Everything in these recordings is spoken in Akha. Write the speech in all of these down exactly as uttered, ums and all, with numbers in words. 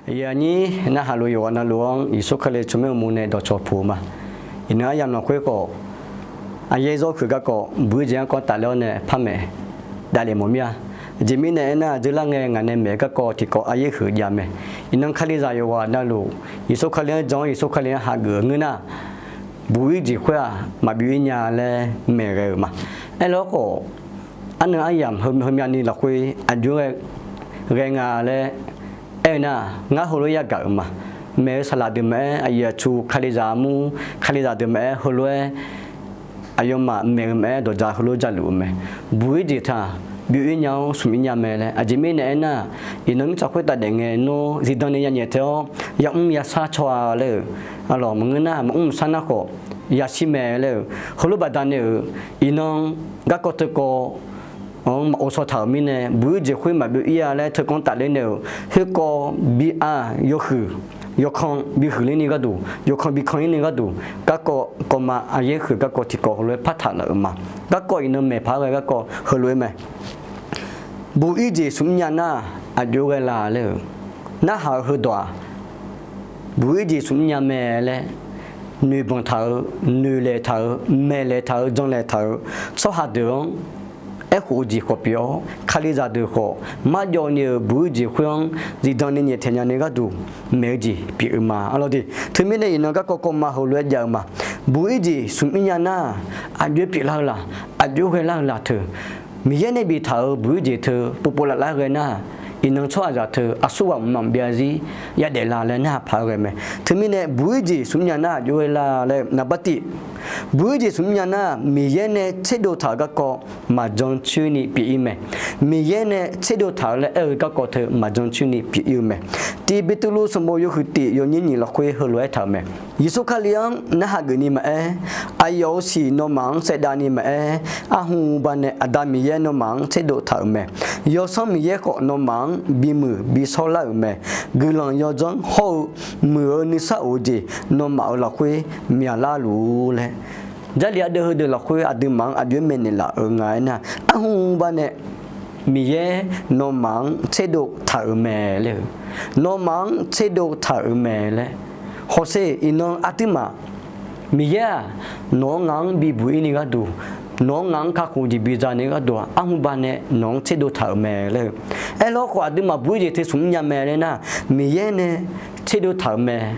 Aqyuif aqnyir narhaq lof yawqghaq navluf-anr Yeqsur Kali tsawrmyanr uqmov nae dawqcawq puq-eu ma. Iqnan aryamq lafkhoer khawf, aqyaer zawr huiq garkawv buq-ir jeq-anr kawv tafler-awr nae par maeq davlef mawf mir-a. Aqjeq mirnae aernar, aqjeq lar ngae ngaq nae maeq-eu garkawv tiqkawv aqyaer huiq jav mae. Iqnan Kalizaq yawqghaq navluf Yeqsur Kali-anr jan-awr Yeqsur Kali-anr hageuf-eu ngeur nar, buq-ir jeq khoer-aq maqbyoe-ir nya laer maeq ghae-euq ma. Aerlar khawf, arnan aryamq heumyavni lafkhoer aqjox-aer ghae nga laer aer-eu nar, ngar heulof-aer yagaq-euq ma. Maeq-eu saqlaq deuq maqaer, aqyuif aqtsu Kalizaq armur, Kalizaq deuq maqaer, heulof-aer aqyawfmaf maeq-eu maqaer, dawqja heulof-aer jaluf-eu mae. Buq-ir jeq teu-aq, byoe-ir nya-awr smq-ir nya mae laer. Aqjeq mirnae aernar, iqnan mirtsaq khoertav daef ngae nawr zifdan ni yanyaef tae-awr yamr yashar caw-a laer-euq. Arlawq maqngeur nar, maqmr maqshar nar khawf, yashir mae laer-euq. Heulof baqdanae-euq, iqnan garkawv teukawv-anr maqghov shaw taq-euq mirnae, buq-ir jeq khoer maqbyoe-ir-a laer teukawv-anr tafler nae-euq, khoerkawv bi-a, yawhuiq, yawkan bihuiq ler ni gharduq, yawkan bi kan-ir ni gharduq, garkawv kawvma aqyaer huiq garkawv tiqkawv heulof-aer partaq laf-euq ma. Garkawv iqnan maeq paq-aer ghae garkawv heulof-aer mae. Buq-ir jeq smq-ir nya nar, aqjox-aer ghae la laer-euq. Narhaq-eu heudawq-aq, buq-ir jeq smq-ir nya mae laer noeqbanq taq-eu, noeqlaeq taq-eu, maeqlaeq taq-eu, janlaeq taq-eu tsawrhaq deuq-anr aerkhof-eu jeq khawf pyeuf-awr, Kalizaq deuq khawf marjawv ni-euq buq-ir jeq khoer-anr zifdan ni nyaeftaeq nya ni gharduq maeq-eu jeq pyeuf-eu ma. Arlawq de, teumirnae iqnan garkawv kawvma heulof-aer jav-eu ma. Buq-ir jeq smq-ir nya nar, aqjox-aer pyeuflar-eu laq, aqjox-aer ghae lar-eu laq teu, Miqyaer nae biftaq-euq buq-ir jeq teu povpov lavlar ghae nar, iqnan tsawrhaqzaq teu aqsurghaq mqmaq maqbyav zir yadaef la laer narhaq paq-aer ghae mae. Teumirnae buq-ir jeq smq-ir nya nar aqjox-aer ghae la laer naqbar tiv, buq-ir jeq smq-ir nya nar, Miqyaer nae tserdov taq-euq garkawv maqjan coer ni pyeuf-ir mae. Miqyaer nae tserdov taq-eu laer aer-eu garkawv teu maqjan coer ni pyeuf-ir-eu mae. Tiq Beqtuvluv sanqbof yawhuiq tif yawnyir nyiq lafkhoer heulof-aer aertaq-euq mae. Yeqsur Kali-anr narhaq geuf ni maqaer, aqyawf-euq siq nawmaf-anr saevdav ni maqaer, arhu baqdanae Aqda Miqyaer nawmaf-anr tserdov taq-euq mae. Yawsanr Miqyaer khawf nawmaf-anr bimuiq bishawrlar-euq mae. Guiqlanq yawdzanr hawr-eu muiq-eu nuisar of-eu jeq nawmaf-euq lafkhoer myaqlar luf-ur laer, Jarlif ardeuv heudeuq lafkhoer aqduimaf-anr aqjox-aer maeqnaeq laf-euq nga aernar, arhu baqdanae Miqyaer nawmaf-anr tserdov taq-euq mae laer-eu, nawmaf-anr tserdov taq-euq mae laer. Hawsher iqnan aqduimaf, Miqyaer-aq, nawq-anr ngaq-anr bibuq-ir ni gharduq, nawq-anr ngaq-anr kakhof jeq biza ni gharduq-aq, arhu baqdanae nawq-anr tserdov taq-euq mae laer-eu. Aerlawr khawf aqduimaf buq-ir jeq teu smq-ir nya mae laer nar, Miqyaer nae tserdov taq-euq mae.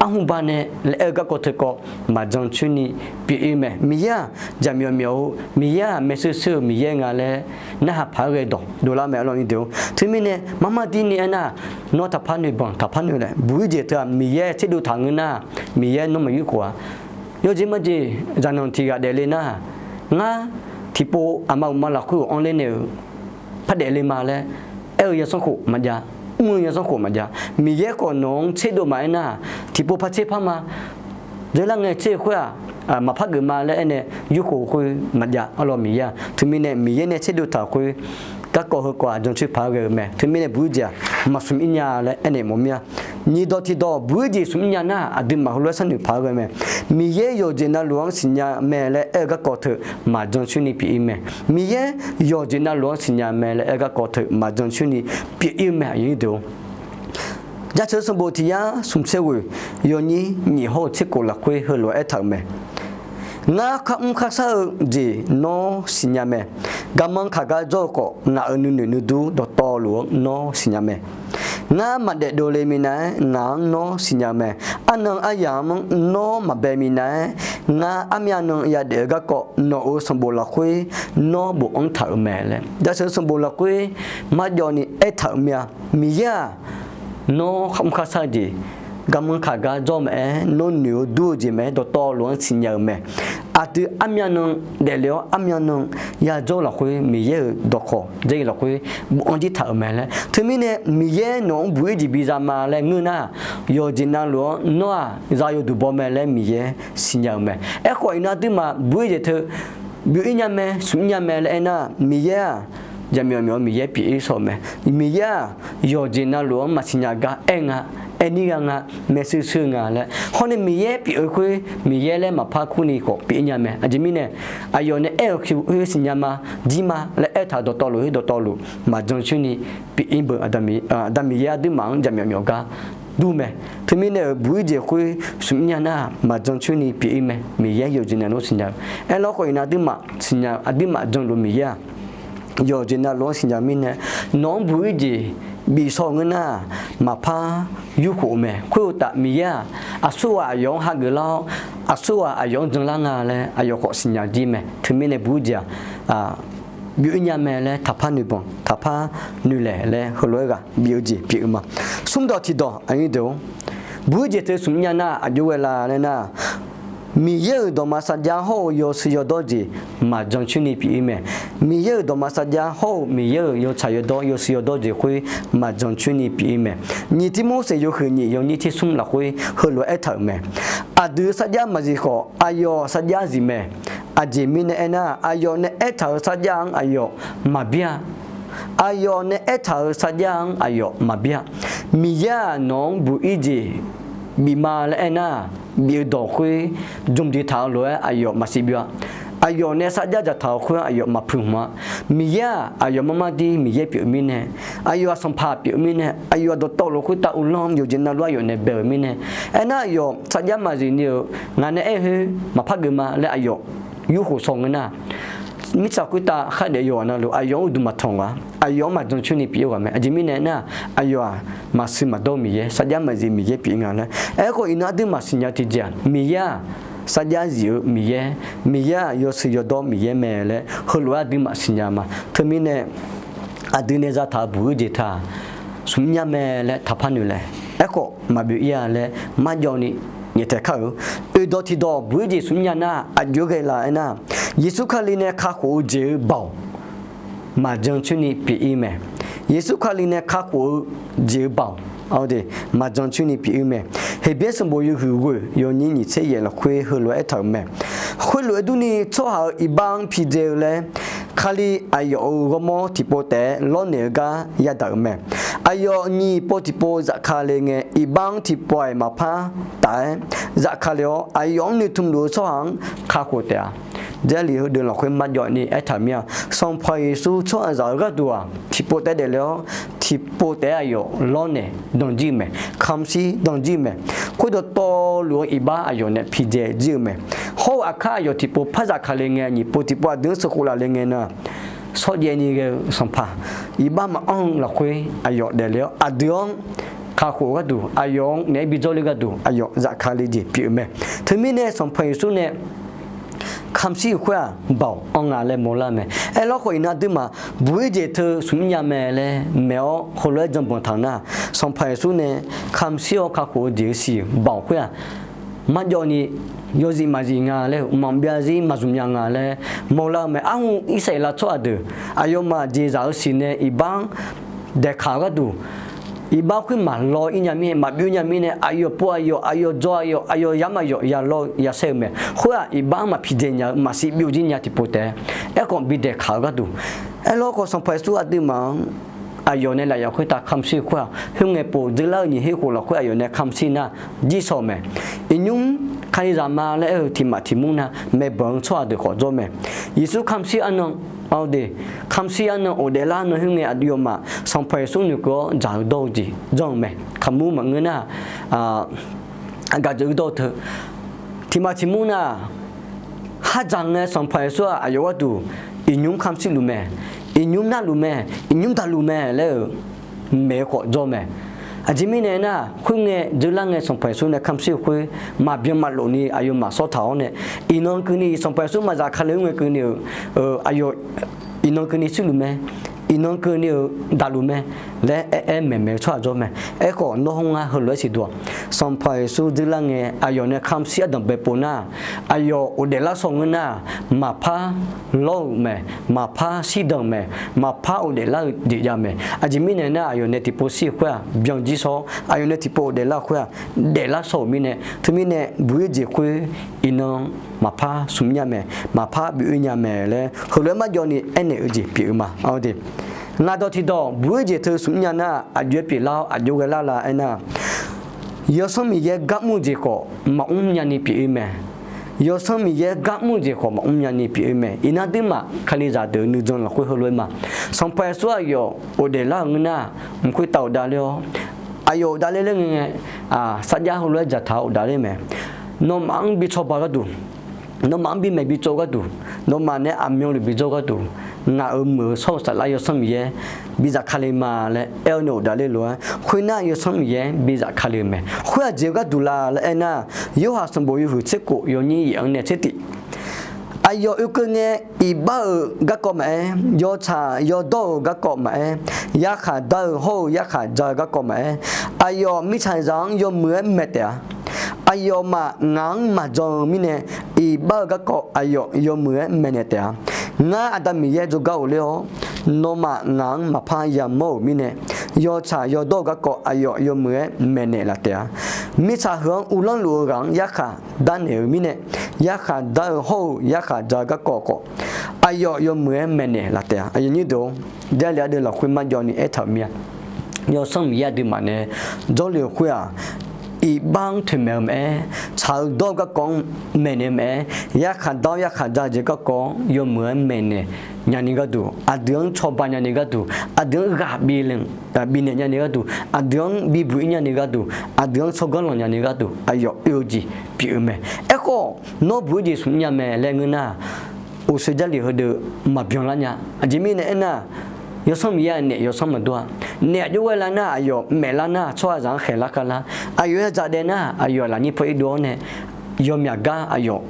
Arhu baqdanae laer aer-eu garkawv teukawv maqjan coer ni pyeuf-ir mae. Miqyaer-aq, jaqmyawf myawf-eu Miqyaer-aq, maershuir shuir-eu Miqyaer nga laer narhaq paq-aer ghae dawq dovlar mae. Arlawq nyi deuq-or, teumirnae marmar dir ni aernar, nawr taqpar noeqbanq taqpar noeq laer, buq-ir jeq teu-aq Miqyaer tserdov taq ngeur nar, Miqyaer nawr maqyur khof-a. Yawjeq majeq zaqnanq tiq ghaq daefle nar, ngar tiqpov aqma uqma lafkhoer-euq anrler nae-eu par daefle ma laer aer-eu yawsanr khof maqjav, mr-eu yawsanr khof maqjav. Miqyaer khawf nawq-anr tserdov maqaer nar, tiqpov par tser par ma. Dzeurlar ngae tser-eu khoer-aq, maqpar geuf ma laer aernae yurkhof khoer maqjav. Arlawq Miqyaer-aq, teumirnae Miqyaer nae tserdov taq khoer garkawv heukawv-aq jancoer paq-aer ghae-eu mae. Teumirnae buq-ir jeq-aq maqsmq-ir nya laer aernaeq mawf mir-a. Nyiq dawq tiq dawq buq-ir jeq smq-ir nya nar, aqduimaf heulof-aer sharnoeq paq-aer ghae mae. Miqyaer yawqjeq navluf-anr siqnya mae laer aer-eu garkawv teu maqjan coer ni pyeuf-ir mae. Miqyaer yawqjeq navluf-anr siqnya mae laer aer-eu garkawv teu maqjan coer ni pyeuf-ir-eu mae. Aqyuif aqnyir deuq-or, Jaceuq sanqbof tiq yar smq tser ghoeq yawnyir nyiq hawr-eu tser khof lafkhoer heulof-aer aertaq-euq mae. Ngar kharmr kharshar-eu jeq nawr siqnya mae. Garmanr kaqgar jawr-eu khawf, ngaq-euq nuinoeq nuidur dawqtawvluf-anr nawr siqnya mae. Ngar maqdaef dovle minav-aer ngaq-anr nawr siqnya-eu mae. Arnan aryamq-anr nawr maqbae minav-aer, ngar armyav nan yadaef-eu garkawv nawq-euq sanqbof lafkhoer nawr bofanr taq-euq mae laer Jaceuq sanqbof lafkhoer marjawv ni aertaq-euq mir-a. Miqyaer-aq, nawr kharmr kharshar-eu jeq, garmanr kaqgar jawr maqaer, nawr noeq-eu dur-eu jeq maqaer, dawqtawvluf-anr siqnya-euq mae. Aqdui armyav nan daefle-awr armyav nan yajawr lafkhoer Miqyaer-euq dawqkawq dzaeq lafkhoer bofanr jir taq-euq mae laer. Teumirnae Miqyaer nawq-anr buq-ir jeq biza ma laer ngeur nar, yawqjeq navluf-anr nawr-aq za yawduq baw mae laer Miqyaer siqnya-euq mae. Aerkhawf iqnan aqduimaf buq-ir jeq teu byof-ir nya mae, smq-ir nya mae laer aernar, Miqyaer-aq, jaqmyawf myawf-eu Miqyaer pyeuf-ir shawr-eu mae. Miqyaer-aq, yawqjeq navluf-anr maqsiqnya gar aer nga. aer nir gha nga, maeqshi shuir nga laer. Hawr nae Miqyaer pyeuf-eu khoer, Miqyaer laer maqpar kurni khawf pyeuf-ir nya mae. Aqjeq mirnae, aqyawf nae aer-eu khoer siqnya ma, jir ma laer aertaq-euq dawqtawvluf khoer dawqtawvluf maqjan coer ni pyeuf-ir beu. Aqda Miqyaer aqduimaf-anr jaqmyawf myawf gar dur mae. Teumirnae-euq buq-ir jeq khoer smq mr nya nar-aq, maqjan coer ni pyeuf-ir mae. Miqyaer yawqjeq navluf-anr siqnya-eu. Aerlawr khawf iqnan aqduimaf siqnya-eu, aqduimaf janluf Miqyaer-aq, yawqjeq navluf-anr siqnya-eu mirnae, nawq-anr buq-ir jeq bifshaw ngeur nar-aq, maqpar yurkhof-eu mae. Khoeruqtaf Miqyaer-aq, aqsurghaq aqyawf-anr hageuf lar-awr, aqsurghaq aqyawf-anr janlar nga laer aqyawf khawf siqnya jir mae. Teumirnae buq-ir jeq-aq, byov-ir nya mae laer taqpar noeqbanq, taqpar noeqlaeq laer heulof-aer ghaq bif-eu jeq pyeuf-eu ma. Smrdawq tiqdawq aqnyir deuq-or, buq-ir jeq teu smq mr nya nar-aq, aqjox ghae la laer nar-aq, Miqyaer-euq dawqma sarjax hawr-eu yawshuif yawdawr jeq maqjan coer ni pyeuf-ir mae. Miqyaer-euq dawqma sarjax hawr-eu Miqyaer-euq yawtsaq yawdawr yawshuif yawdawr jeq khoer maqjan coer ni pyeuf-ir mae. Nyiq Tirmorseq yawhuiq nyiq yawnyir tser smr lafkhoer heulof-aer aertaq-euq mae. Aqdui sarjax maqzif khawf, aqyawf sarjax zif mae. Aqjeq mirnae aernar-aq, aqyawf nae aertaq-euq sarjax-anr aqyawf maqbir-a. Aqyawf nae aertaq-euq sarjax-anr aqyawf maqbir-a. Miqyaer-aq nawq-anr buq-ir jeq bif ma laer aernar-aq, bif-eu dawq khoer jmq jeq taq-eu lof-aer aqyawf maqsiq byov-a. Aqyawf nae sarjax dzaqtaq-euq khoer-anr aqyawf maqpuiq hmq-a. Miqyaer-aq aqyawf mar mar dir Miqyaer pyeuf-eu mirnae, aqyawf-aq sanqpaq pyeuf-eu mirnae, aqyawf-aq dawqtawvluf khoertav uvlanr yawqjeq navluf aqyawf nae bae-euq mirnae, aernar aqyawf sarjax maqzif ni-euq ngaq nae aer khoer maqpar geuf ma laer aqyawf yurkhof shaw ngeur nar-aq, mirtsaq khoertav khardaef yawqghaq navluf aqyawf-anr uqduq maqtanq ghaq, aqyawf-anr maqjan coer ni pyeuf-ir ghaq mae. Aqjeq mirnae aernar-aq, aqyawf-aq maqsiq maqdawr Miqyaer, sarjax maqzif Miqyaer pyeuf-ir nga laer. Aerkhawf iqnan aqduimaf siqnya tiqjeq-aq, Miqyaer-aq sarjax zif-eu Miqyaer, Miqyaer-aq yawshuif yawdawr Miqyaer mae laer heulof-aer aqduimaf siqnya ma. Teumirnae aqdui nae zataq-euq buq-ir jeq teu-aq, smq mr nya mae laer taqpar noeqlaeq. Aerkhawf maqbyov-ir-a laer marjawv ni nyaeftaeq kar-eu. Oeqdawq tiqdawq buq-ir jeq smq mr nya nar-aq, aqjox-aer ghae la aernar-aq, Yeqsur Kali nae kakhof-eu jeq-eu baoq maqjan coer ni pyeuf-ir mae. Yeqsur Kali nae kakhof-eu jeq-eu baoq maqjan coer ni pyeuf-ir mae. Heqbyaer sanqbof yawhuiq ghoeq yawnyir nyiq tser yaef lafkhoer heulof-aer aertaq-euq mae. Khoerlof-aer durni, tsawrhaq-euq iqbax-anr pidzae-eu laer, Kali aqyawf-euq ghawrmawr tiqpov taef-aer lawrnaeq-eu gar yadaq-euq mae. Aqyawf nyiq pov tiqpov zafkale ngae, iqbax-anr tiqpov-aeq maqpar taf-aer zafkale-awr, aqyawf-anr noeqtmq luf-eu tsawrhaq-anr kakhof taef-a. Jarlif heudeuq lafkhoer marjawv ni aertaq mir-a. Sanqpaq Yeqsur tsawrhaqzaq-euq gharduq-aq, tiqpov taef-aer daefle-awr, tiqpov taef-aer aqyawf lawrnaeq danjir-eu mae, kamq shir danjir-eu mae. Khoerdawqtawvluf-eu iqbax aqyawf nae pidzae jir-eu mae. Hawr-eu aqkar aqyawf tiqpov par zafkale ngae, nyiq pov tiqpov aqdui-anr sheuqkhof laf le ngae nar, shawrjaev ni ghae-eu Sanqpaq iqbax maqanr-eu lafkhoer aqyawf daefle-awr, aqdui-anr kakhof-eu gharduq, aqyawf-anr naeq-aer bijawr le gharduq aqyawf zafkale jeq pyeuf-eu mae. Teumirnae Sanqpaq Yeqsur nae kamq shir-euq khoer-aq, baoq anr nga laer mawrlar-eu mae. Aerlawr khawf iqnan aqduimaf buq-ir jeq teu smq mr nya mae laer maeq-awr heulof-aer janbanq taq nar, Sanqpaq Yeqsur nae kamq shir-awr kakhof-eu jeq-eu siq baoq khoer-aq, marjawv ni yawzif maqzif nga laer, maqbyav zir maqzmq nya nga laer mawrlar-eu mae. Arhu Irsaqleqlav tsawrhaq deuq aqyawfmaf jeqzaq-eu siq nae iqbax-anr daeqkaq-eu gharduq, iqbax khoer maqlaw-ir nya mirnae, maqbyov nya mirnae, aqyawf pov aqyawf, aqyawf dzaw aqyawf, aqyawf yamq aqyawf ya lawr-eu ya saer-eu mae. Khoer-aq iqbax-anr maqpidzae nya-eu, maqsiq byovjir nya tiqpov taef-aer, aerkhawf bidaeqkaq-eu gharduq. Aerlawr khawf Sanqpaq Yeqsur aqduimaf-anr aqyawf nae lafyaf khoertav kamq shir-eu khoer-aq, khoerngae pov dzeurlar-eu nyiq her khof lafkhoer aqyawf nae kamq shir nar, jir shaw-eu mae. Iqnymr Kalizaq ma laer aer-eu tiq maf tiq mur nar, maeqbanq-eu tsawrhaq deuq khawf dzawr mae. Yeqsur kamq shir arnan, aqde, kamq shir arnan ghofdaef lar nan khoerngae aqyawfmaf Sanqpaq Yeqsur noeqkeuv-awr dzaq-eu dawr-eu jeq janr-eu mae. Kaqmur maqngeur nar, aqgaf dzaeq-eu dawr-eu teu tiq maf tiq mur nar, khar dzaq ngae Sanqpaq Yeqsur-aq aqyawf gharduq iqnymr kamq shir luf mae, iqnymr narluf mae, iqnymr daqluf mae laer-euq maeq-eu khawf dzawr mae. Aqjeq mirnae nar, khoerngae dzeurlar ngae Sanqpaq Yeqsur nae kamq shir-eu khoer maqbyan maqlof ni aqyawfmaf sawr taq-awr nae, iqnan keuvni Sanqpaq Yeqsur maqzaf kale-eu ngae keuvni-euq, aqyawf iqnan keuvni shirluf mae, iqnan keuvni-euq daqluf mae laer aer aer maeqmaeq-eu tsawrhaq dzawr mae. Aerkhawf nawr hmr ngar heulof-aer siqduq-aq, Sanqpaq Yeqsur dzeurlar ngae aqyawf nae kamq shir ardanqbae pov nar, aqyawf ghofdaef lar shaw ngeur nar, maqpar lawr-euq mae, maqpar shirdan-euq mae, maqpar ghofdaef lar-eu jeq jav mae. Aqjeq mirnae nar, aqyawf nae tiqpov shir-eu khoer-aq byanjir shawr, aqyawf nae tiqpov ghofdaef lar-eu khoer-aq daeflar shaw-euq mirnae, teumirnae buq-ir jeq khoer iqnan maqpar smq mr nya mae, maqpar byof-ir nya mae laer heulof-aer marjawv ni aernaeq-eu jeq pyeuf-eu ma. Ngaq dawq tiqdawq buq-ir jeq teu smq mr nya nar, aqjox-aer pyeuflar-awr aqjox ghae lar la aernar, Yawsanr Miqyaer gar mr-eu jeq khawf maqmr nyani pyeuf-ir mae. Yawsanr Miqyaer gar mr-eu jeq khawf maqmr nyani pyeuf-ir mae. Iqnan aqduimaf Kalizaq deuq-eu nuijan lafkhoer heulof-aer ma. Sanqpaq Yeqsur aqyawf ghofdaef lar-euq ngeur nar, mq khoertav ghofdav ler-awr, aqyawf ghofdav ler laer ngae ngae, sarjax heulof-aer dzaqtaq-awr ghofdav ler mae. Nawmaf-anr bi cawba gharduq, nawmaf-anr bimaeq bitsov gharduq, nawmaf nae aqmyanluf bijawr gharduq, ngaq-euq muiq-eu shawr-eu Saflar Yawsanr Miqyaer bi zafkale ma laer aer-awr nae ghofdav ler lof-aer, khoernar Yawsanr Miqyaer bi zafkale-eu mae. Khoer-aq jeq-eu gharduq la laer aernar, Yorhaq sanqbof yawhuiq tser khof yawnyir yaeq-anr nae tser tif, aqyawf oekeuv ngae iqbax-euq garkawv maqaer, yawtsaq yawdawr-euq garkawv maqaer, yarkhaq dar-eu hawr-eu yarkhaq ja-eu garkawv maqaer, aqyawf mirtsaqzaq-anr yawmuiq-aer maeq taef-a. Aqyawfmaf ngaq-anr maqjan-eu mirnae, iqbax-eu garkawv aqyawf yawmuiq-aer maeqnaeq taef-a. Ngar Aqda Miqyaer jawrgar ghofler-awr, nawmaf ngaq-anr maqpar yamawr-euq mirnae, yawtsaq yawdawr-eu garkawv aqyawf yawmuiq-aer maeqnaeq laf taef-a. Mirtsaq heu-anr uvlanr luf-eu ghaq-anr yarkhaq darnaeq-euq mirnae, yarkhaq dar-eu hawr-eu yarkhaq ja-eu garkawv khawf, aqyawf yawmuiq-aer maeqnaeq laf taef-a. Aqyawf nyir deuq-or, Jarlif ardeuv lafkhoer marjawv ni aertaq-euq mir-a. Yawsanr Miqyaer aqduimaf nae jawrle-euq khoer-aq, iqbax-anr toeqmaeq-eu maqaer, tsaq-eu dawr-eu garkawv-anr maeqnaeq-eu maqaer, yarkhaq dar-awr yarkhaq ja-eu jeq garkawv-anr yawmuiq-aer maeqnaeq nyani gharduq, aqdui-anr cawba nyani gharduq, aqdui-anr ghaq bifnaeq nyani gharduq, aqdui-anr bibuq-ir nyani gharduq, aqdui-anr tsawrganr lanq nyani gharduq aqyawf oe-eu jeq pyeuf-eu mae. Aerkhawf, nawr buq-ir jeq smq nya mae laer ngeur nar, uqshoe Jarlif heudeuq maqbyan lar nya. Aqjeq mirnae aernar, Yawsanr Miqyaer-aq naef yawsanr maqdur-a. Naef aqjox ghae lar nar, aqyawf maef lar nar, tsawrhaqzaq-anr khaeq lar kar lar. Aqyawf-aer zaqdaev nar, aqyawf-aq lafnyir paw irdov-awr nae, yawmyaq gar aqyawf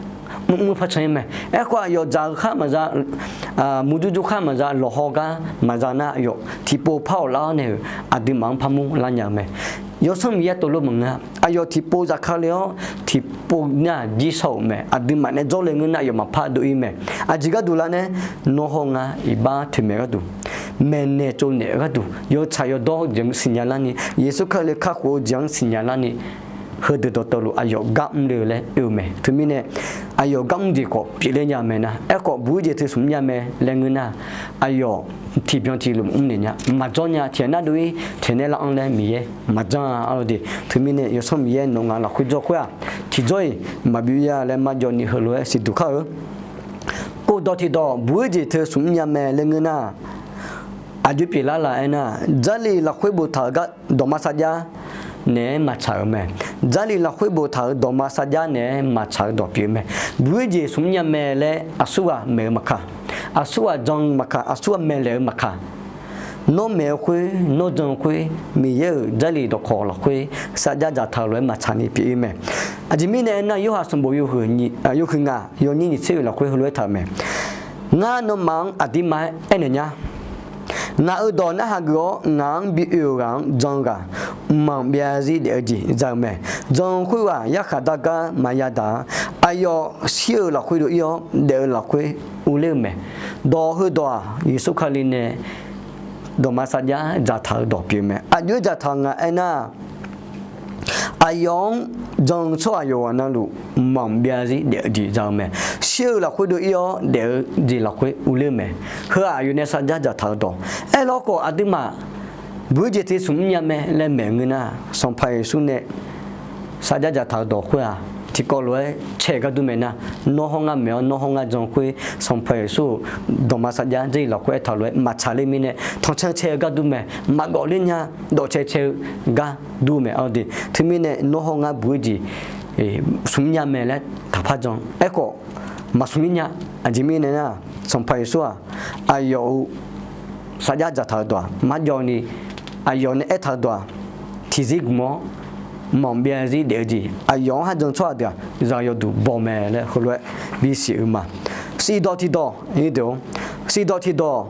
mrmr par can-ir mae. Aerkhawf, aqyawf dzaq-eu khar maqza, murjur jur khar maqza, lawqhaw gar maqza nar, aqyawf tiqpov par-awq lar-awr nae-euq aqduimaf-anr parmur lar nya-eu mae. Yawsanr Miqyaer tavlof maqngeur-a. Aqyawf tiqpov zafkale-awr tiqpov nar-aq jir shaw-euq mae. Aqduimaf nae jawrle ngeur nar, aqyawf maqpar dov-ir mae. Aqjeq gharduq lar nae, nawr hawr ngar iqbax toeqmaeq gharduq, maeqnaeq tsovnaeq-eu gharduq, yawtsaq yawdawr-eu jeq-anr siqnya larni, Yeqsur Kali kakhof-eu jeq-anr siqnya larni, heudeuq dawqtawvluf aqyawf gar mr le-eu laer oe-eu mae. Teumirnae, aqyawf gar mr jeq khawf pyeufler nya-eu mae nar, aerkhawf buq-ir jeq teu smq nya mae laer ngeur nar, aqyawf tiqbyan tiqlof mr naeq nya, maqjawr nya, tiqghaq nar dov-ir taeqnaeq lar-anr laer Miqyaer maqjanr-a. Arlawr de, teumirnae Yawsanr Miqyaer nawq ngaq lafkhoer jawr khoer-aq, tiqjawr-iq maqbif-ir-a laer marjawv ni heulof-aer siqduq kar-eu. Khofdawq tiqdawq buq-ir jeq teu smq mr nya mae laer ngeur nar, aqjox pyeuflar la aernar, Jarlif lafkhoer boftaq-euq gar dawqma sarjax naeq-aer maqtsaq-euq mae. Jarlif lafkhoer boftaq-euq dawqma sarjax naeq-aer maqtsaq-eu dawq pyeuf mae. Buq-ir jeq smq mr nya mae laer aqsurghaq maeq-eu maqkaq, aqsurghaq jan-eu maqkaq, aqsurghaq maeqlaeq-eu maqkaq, nawr maeq-eu khoer, nawr jan-eu khoer, Miqyaer-euq Jarlif dawqkawq lafkhoer sarjax dzaqtaq-eu lof-aer maqtsaq ni pyeuf-ir mae. Aqjeq mirnae aernar, Yorhaq sanqbof yawhuiq ngaq yawnyir nyiq tser oeq lafkhoer heulof-aer taq-euq mae. Ngar nawmaf-anr aqdirma-aer aernaeq nya. Ngaq-euq dawq narhaq geuf-awr ngaq-anr bi oe-euq ghaq-anr jan-eu ghaq, mqmaq byav zir daef-eu jeq za-eu mae. Jan-eu khoerghaq yarkhaq dar gar maqya daq-a. Aqyawf shir-euq lafkhoer dov-ir-awr daef-eu lafkhoer urler-eu mae. Dawq heudawq-aq, Yeqsur Kali nae dawqma sarjax dzaqtaq-eu dawq pyeuf mae. Aqjox-aer dzaqtaq nga aernar, aqyawf-anr jan-eu tsawrhaq yawqghaq navluf mqmaq byav zir daef-eu jeq za-eu mae. Shir-eu lafkhoer dov-ir-awr daef-eu jeq lafkhoer urler-eu mae. Heu-aq aqyawf nae sarjax dzaqtaq-eu dawq. Aerlawkhawf aqduimaf buq-ir jeq teu smq mr nya mae laer maeq ngeur nar, Sanqpaq Yeqsur nae sarjax dzaqtaq-eu dawq khoer-aq, tiqkawv lof-aer cae-eu gar dur mae nar, nawr hawr ngar maeq-awr nawr hawr ngar jan khoer, Sanqpaq Yeqsur-euq dawqma sarjax Jarlif lafkhoer aertaq lof-aer maqtsaq ler mirnae, tanqcae cae-eu gar dur mae. Maqgawf ler nya, dawqcae cae-eu gar dur mae. Arlawr de, teumirnae nawr hawr ngar buq-ir jeq smq mr nya mae laer taqpar jan. Aerkhawf, maqsmq mr nya. Aqjeq mirnae nar, Sanqpaq Yeqsur-aq, aqyawf-euq sarjax dzaqtaq-eu dawq-aq, marjawv ni aqyawf nae aertaq-eu dawq-aq, tiqzir gmq-awr mqmaq byav zir daef-eu jeq, aqyawf-anr har jan-eu tsawrhaq deuq-aq, zaq yawduq baw mae laer heulof-aer bisiq-eu ma. Shifdawq tiqdawq, shifdawq tiqdawq,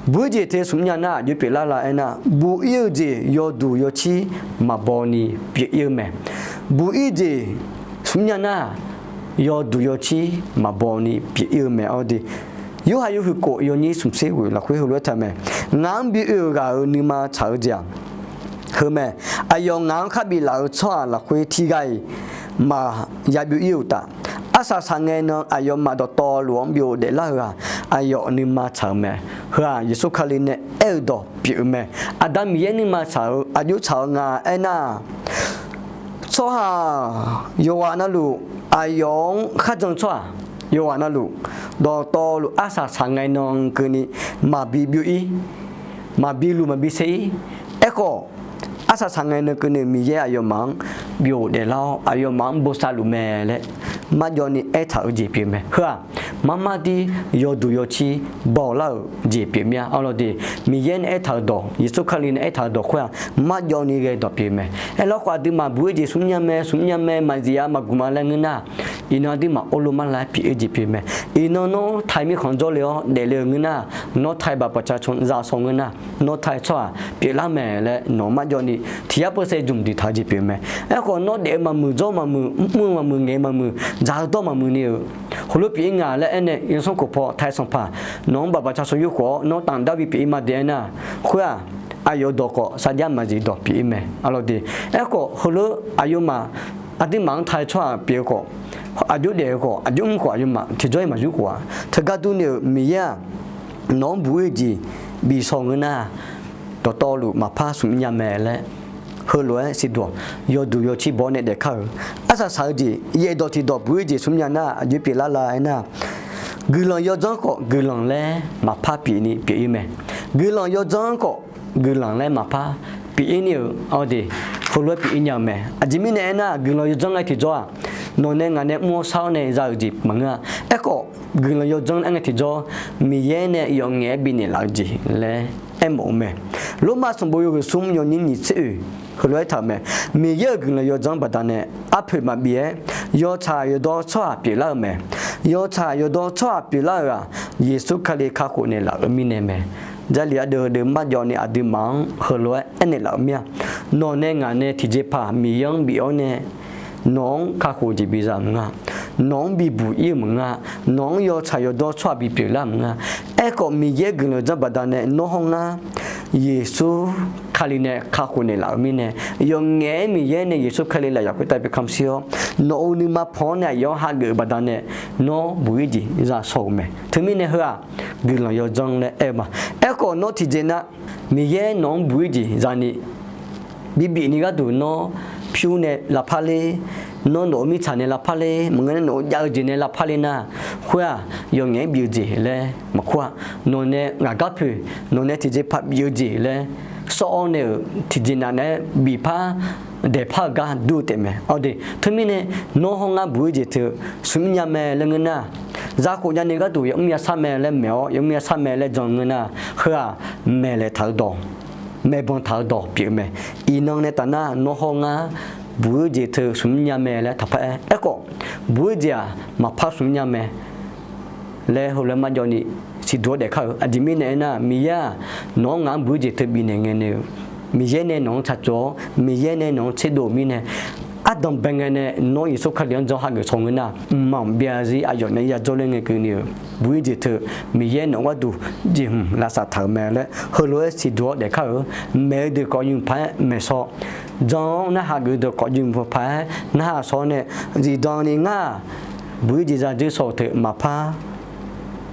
buq-ir jeq teu smq mr nya nar aqjox pyeuflar la aernar, buq-ir-eu jeq yawduq yawcir maqbaw ni pyeuf-ir-eu mae. Buq-ir jeq smq mr nya nar, yawduq yawcir maqbaw ni pyeuf-ir-eu mae. Arlawr de, Yorhaq yawhuiq khof yawnyir smq tser ghoeq lafkhoer heulof-aer taq mae. Ngaq-anr bi oe-euq ghaq-euq nuima tsaq-eu jeq-aq, heu mae. Aqyawf ngaq-anr khar biflaf-euq tsawrhaq lafkhoer tiqghaq-iq maqya byov-ir-euq uqtaf, arsaq saqngae nan aqyawfmaf dawqtawvluf-anr byov daeflar-eu-aq, aqyawf nuima tsaq-eu mae. Heu-aq Yeqsur Kali nae aer-eu dawq pyeuf-eu mae. Aqda Miqyaer nuima tsaq-eu aqjox tsaq-eu nga aernar, Tsawrhaq yawqghaq navluf, aqyawf-anr kharjan-eu tsawrhaq yawqghaq navluf, dawqtawvluf arsaq saq ngae nan keuvni maqbi byov-ir, maqbi luq maqbi ser-ir. Aerkhawf, arsaq saq ngae nan keuvni Miqyaer aqyawfmaf-anr byov daeflar-awr, aqyawfmaf-anr bosav luf mae laer marjawvni aertaq-eu jeq pyeuf mae. Heu-aq, marmar dir yawduq yawcir baw lar-euq jeq pyeuf mir-a. Arlawr de, Miqyaer nae aertaq-euq dawq, Yeqsur Kali nae aertaq-euq dawq khoer-aq, marjawvni ghae dawq pyeuf mae. Aerlawkhawf, aqduimaf buq-ir jeq smr nya mae, smr nya mae, maqzif-a maqgmq-a laer ngeur nar, iqnan aqduimaf orlov mar lav-aer pyeuf-ir jeq pyeuf mae. Iqnan nawr ไทย mirkhanq-anr jawrle-awr daefle-euq ngeur nar, nawr ไทย บัตรประชาชน za sawq ngeur nar, nawr ไทย tsawrhaq pyeuflar mae laer nawq-anr marjawvni tiq yar เปอร์เซ็นต์ jmq diqtaq-eu jeq pyeuf mae. Aerkhawf, nawr daef-eu maqmuiq, jawr maqmuiq, mr-eu maqmuiq, ngaeq-eu maqmuiq, dzaq-eu dawr maqmuiq ni-euq, heulof pyeuf-ir nga laer aernae, yawsanr khof paw ไทย sanqpaq nawq-anr บัตรประชาชน yurkhof-awr nawr ต่างด้าว bi pyeuf-ir ma daef-aer nar, khoer-aq, aqyawf dawq khawf sarjax maqzif dawq pyeuf-ir mae. Arlawr de, aerkhawf heulof aqyawfmaf aqduimaf-anr ไทย tsawrhaq pyeuf-eu khawf, aqjox daef-eu khawf, aqjox mr khawf, aqyawfmaf tiqjawr-ir maqyur khof-aq, teugar durni-euq Miqyaer-aq, nawq-anr buq-ir jeq bi sawq ngeur nar, dawqtawvluf maqpar smr nya mae laer heulof-aer siqduq-awq. Yawduq yawcir baw-awr nae daefkar-euq arsaq saq-eu jeq yaeqdawq tiqdawq buq-ir jeq smr nya nar, aqjox pyeuflar la aernar, guiqlanq yawdzanr khawf guiqlanq laer maqpar pyeufni pyeuf-ir mae. Guiqlanq yawdzanr khawf guiqlanq laer maqpar pyeuf-ir ni-euq, arlawr de, heulof-aer pyeuf-ir nya-eu mae. Aqjeq mirnae aernar, guiqlanq yawdzanr ngae tiqjawr-aq, nawq nae ngaq nae mr-awr shar-awr nae za-euq jeq maqngeur-a. Aerkhawf, guiqlanq yawdzanr aer ngae tiqjawr, Miqyaer nae yawf ngaef-aer bifnaeq laf-eu jeq laer aermawf-eu mae. Lormav sanqbof yawhuiq smr yawnyir nyiq tser oeq heulof-aer taq-euq mae. Miqyaer-euq guiqlanq yawdzanr baqdanae arpoeq maqbif-aer, yawtsaq yawdawr tsawrhaq pyeuflar-eu mae. Yawtsaq yawdawr tsawrhaq pyeuflar-euq-aq, Yeqsur Kali kakhof naeqlaf-euq mirnae mae. Jarlif ardeuv deuv marjawvni aqduimaf-anr heulof-aer aernaeq laf-eu mir-a. Nawq nae ngaq nae tiqjeqpaq Miqyaer-anr bif-awr nae nawq-anr kakhof jeq biza maqnga. Nawq-anr bibuq-ir-euq maqnga. Nawq-anr yawtsaq yawdawr tsawrhaq bipyeuf lar maqnga. Aerkhawf, Miqyaer guiqlanq yawdzanr baqdanae nawr hawr ngar Yeqsur Kali nae kakhof naeqlaf-euq mirnae, yawf ngaef-aer Miqyaer nae Yeqsur Kali lafyaq khoertav bi kamq shir-awr, nawq-euq nuima pan-awr nae aqyawf-anr hageuf-eu baqdanae nawr buq-ir jeq za shaw-euq mae. Teumirnae heu-aq, guiqlanq yawdzanr laer aer-eu ma. Aerkhawf, nawr tiqjeq nar, Miqyaer nawq-anr buq-ir jeq zani bibif ni gharduq nawr pyur nae lavpar ler, nawr nawq-euq mirtsaq nae lavpar ler, maqngeur nar nawq-euq jav-eu jeq nae lavpar ler nar, khoer-aq, yawf ngaef-aer bif-eu jeq laer maqkur-a. Nawq nae ngaq gar poeq, nawq nae tiqjeqpaq bif-eu jeq laer sawr-awr nae-euq tiqjeq nav naeq-aer bifpar daeqpar-eu gar dur-eu taef mae. Awr de, teumirnae nawr hawr ngar buq-ir jeq teu smr nya mae laer ngeur nar, zakhof nyani gharduq yamr yashar mae laer maeq-awr, yamr yashar mae laer jan ngeur nar, heu-aq, maeqlaeq taq-eu dawq, maeqbanq taq-eu dawq pyeuf-eu mae. Iqnan nae taf nar, nawr hawr ngar buq-ir jeq teu smr nya mae laer taqpar-aer. Aerkhawf, buq-ir jeq-aq maqpar smr nya mae laer heulof-aer marjawvni siqduq-awr daefkar-euq. Aqjeq mirnae aernar, Miqyaer-aq, nawq-anr ngaq-anr buq-ir jeq teu bifnaeq ngae nae-euq, Miqyaer nae nawq-anr tsaqtsov-awr, Miqyaer nae nawq-anr tserdov-euq mirnae, ardanq bae ngae nae nawr Yeqsur Kali-anr janr hageuf shaw ngeur nar, mqmaq byav zir aqyawf nae yajawr ler ngae keuvni-euq buq-ir jeq teu Miqyaer nawq-eu gharduq jeqhmq lavsav taq-euq mae laer heulof-aer siqduq-awr daefkar-euq. Maeq-eu deuq khawf yawmuiq paq-aer maeqshaw, jan-awr narhaq geuf-eu deuq khawf yawmuiq paq-aer narhaq shaw-awr nae, zifdan ni ngar-aq, buq-ir jeq za dzeur shaw-euq teu maqpar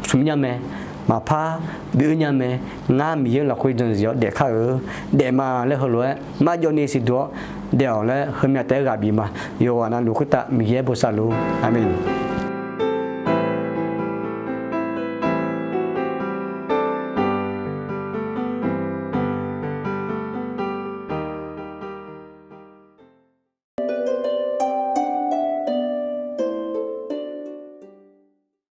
smr nya mae, maqpar bif-eu nya mae. Ngar Miqyaer lafkhoer jan zif-awr daefkar-euq, daef ma laer heulof-aer marjawvni siqduq-awr daef-awq laer heumya taef-aer ghaq bif ma. Yawqghaq navluf khoertav Miqyaer bosav luf-ur. Aqmeq.